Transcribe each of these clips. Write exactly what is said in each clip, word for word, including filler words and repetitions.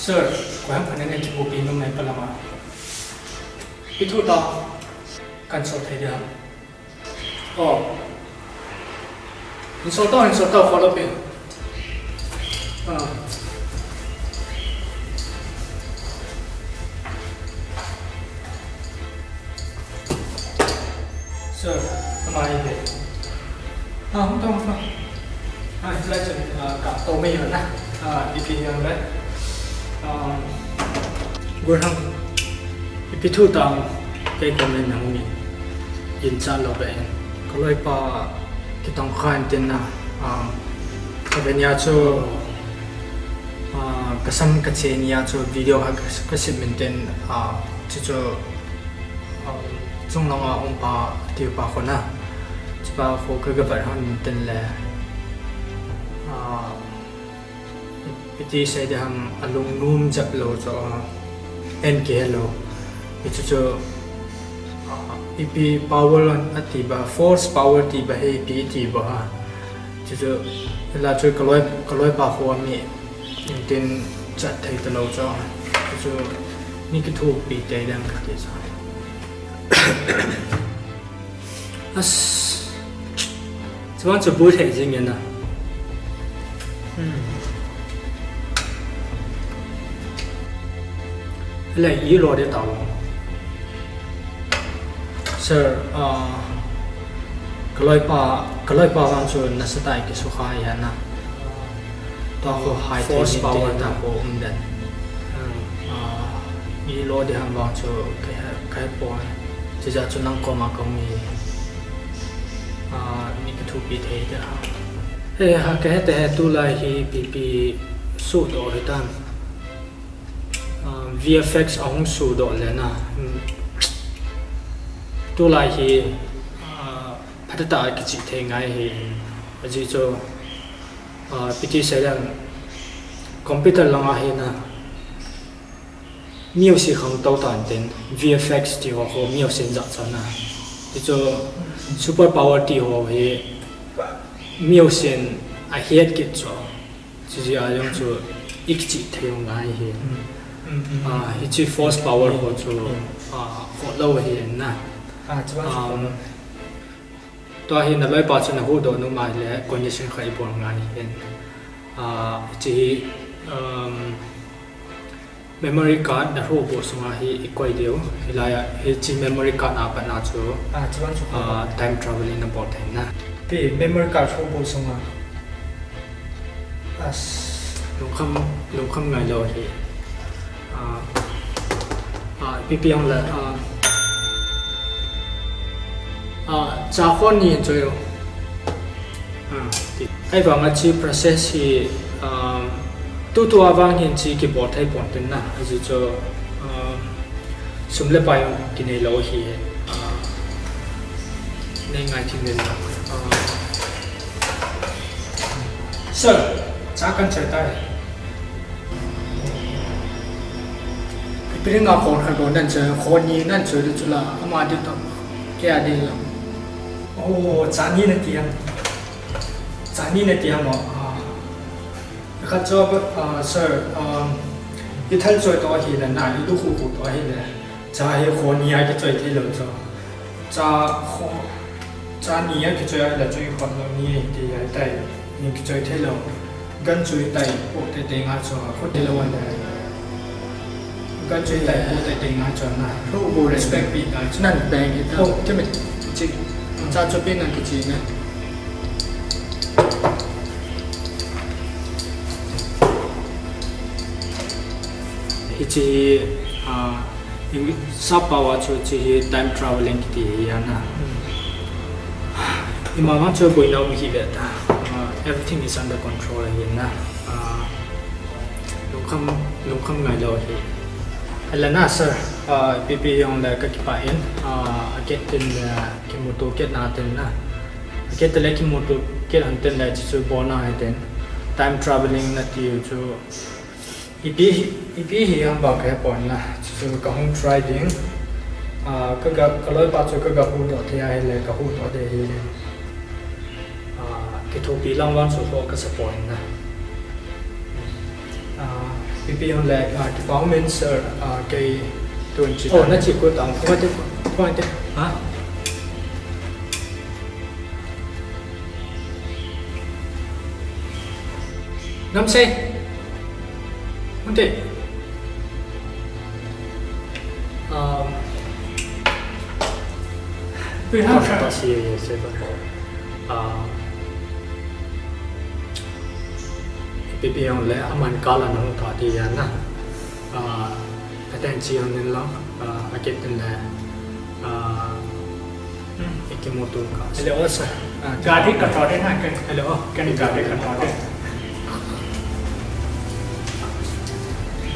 Sir, koi ham khat in kimupi nom e pa lama. Ipi thu ta kan so thei dia. Oh. Hin so ta, hin so ta, follow pe. Ah. Sir, ama hi ve. Ah, hung tong, hung tong. Ah, hilai chun, ah, ka to mai na. Ah, ipi hiam le. Um, Gurhang, ipi thu tang kei comment na hung in. In cha lo be. Ka loipa kitong khan tin na. Um, ka ve nia chu, ah, ka sam ka che nia chu video ha ka, ka sim min tin, ah, chu chu Chunglanga um pa, tiu pa khu na. Chupa khu ka ga vet hon tin le. Ah, iti sei de ham alung num jep lo chu, ah, en ke lo. Ichu chu, ah, ipi power ati ba, force power ti ba he ipi ti ba ha. Chu chu, la chu ka loi, ka loipa khu mi. Tin chat thei ta lo chu. Chu ni kithupi te dang ka ti sa. As. Chuan chu bu thei jing na. Hmm. Le i lo de tao. Sir, ah, ka loipa, ka loipa vang chu nasa tai kisukha ya na. Tua khu high force power ta khu um den. Hmm. Ah, i lo de ham vang chu ka, ka po. Chija chu nang koma ka um hi. Ah, ni kithupi thei de ha. He ha ka he te he tulai hi ipi ipi sudoh hi tam. Ah, V F X ahung sudoh le na. Hmm. Tulai hi, ah, phatah a kichih thei ngai hi. Ajeh chu, ah, ipi ti sei ding, computer langa hi na. Music hung to tan tin, V F X ti ho khu music jat chan na. Ti chu super power ti ho hi music a het kit chu. Chu jeh a jong chu i kichih thei u ngai hi. Mm, mm, mm. Ah, hichi force power ho chu, mm, ah, khoh lou hi na. Ah, chuan chu, um, khoh lou. Tua hi na loipa chu na huhdoh nom a le condition khat i bol ngai hi. Ah, hichi hi, um, memory card na huhbuh sunga hi i koi diu. Hilai a, hichi memory card a pat na chu, ah, chuan chu, ah, time travelling na bol thei na. Pi, memory card huhbuh sunga. As. Lungkham, lungkham ngai lou hi. Ah, ah, ipi ipi hang le, ah, ah, cha khon ni in choi lo. Ah, ti. Ahivang a chi process hi, ah, tutu a vang hin chi kibol thei pon tin na. Ajeh chu, ah, sum le pai kinei lou hi, ah, nei ngai thim le na. Ah, Sir, cha kan choi tai. Ipi dinga khon khat bou nan choi, khon ni nan choi le chu la, ama di to, kei a di la. Oh, cha ni na ti am? Cha ni na ti am, oh, ah. Khat chu, ah, sir, um, i thal choi to hi le na, i lu khu khu to hi le. Cha hi khon ni a kichoi thei lou chu. Cha kho, cha ni a kichoi a la chu i khon lou ni ti a tai. Ni kichoi thei lou. Gan chu i tai po te te nga chu a khut te lou an le. Gan chu i tai po te te nga chu na. Lo bo respect pi nga chu nan bang i ta. Oh, te me chi. Cha chu pi nan kichi na. Hichi, ah, English sap pao a chu hichi hi time travelling kiti hi ana. Hmm. Ima vang chu boina um hi ve ta. Ah, everything is under control hi na. Ah, lungkham, lungkham ngai lou hi. Ala na sir, ah, ipi ipi jong le ka kipah in, ah, a get tin, ah, kimuto get na tin na. A get le kimuto get han tin le chu chu boina hi tin. Time travelling na ti chu Ipi, ipi hi ham ba ka he pon na. Chu chu ka hung try ding. Ah, ka ga, ka loipa chu ka ga huhdoh thei a hile, ka huhdoh thei hile. Ah, kithopi lang vang chu ho ka sa pon na. Ah, Ipi hon le, ah, kipa umin sir, ah, kei tun chi. Oh, na chi ko tang. Ko te, ko te. Ha? Nam sei. Hon te. Um, Pi ha sir. Ta si ye se ba. Ah. Ipi pi hon le aman kala nang ta ti ya na. Ah, aten chi hon nin lang, ah, akit tin le, ah, hmm, ikimutu ka. Hello, sir. Ah, gari ka to de na ken. Hello. Ken gari ka to de.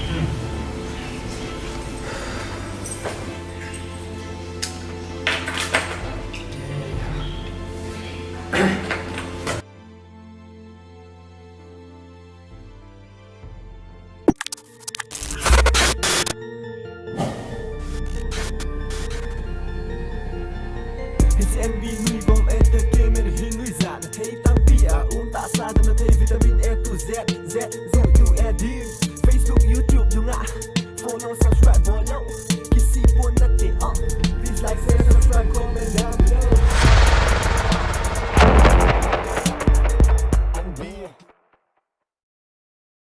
Hmm. Hiche M V ni bang e,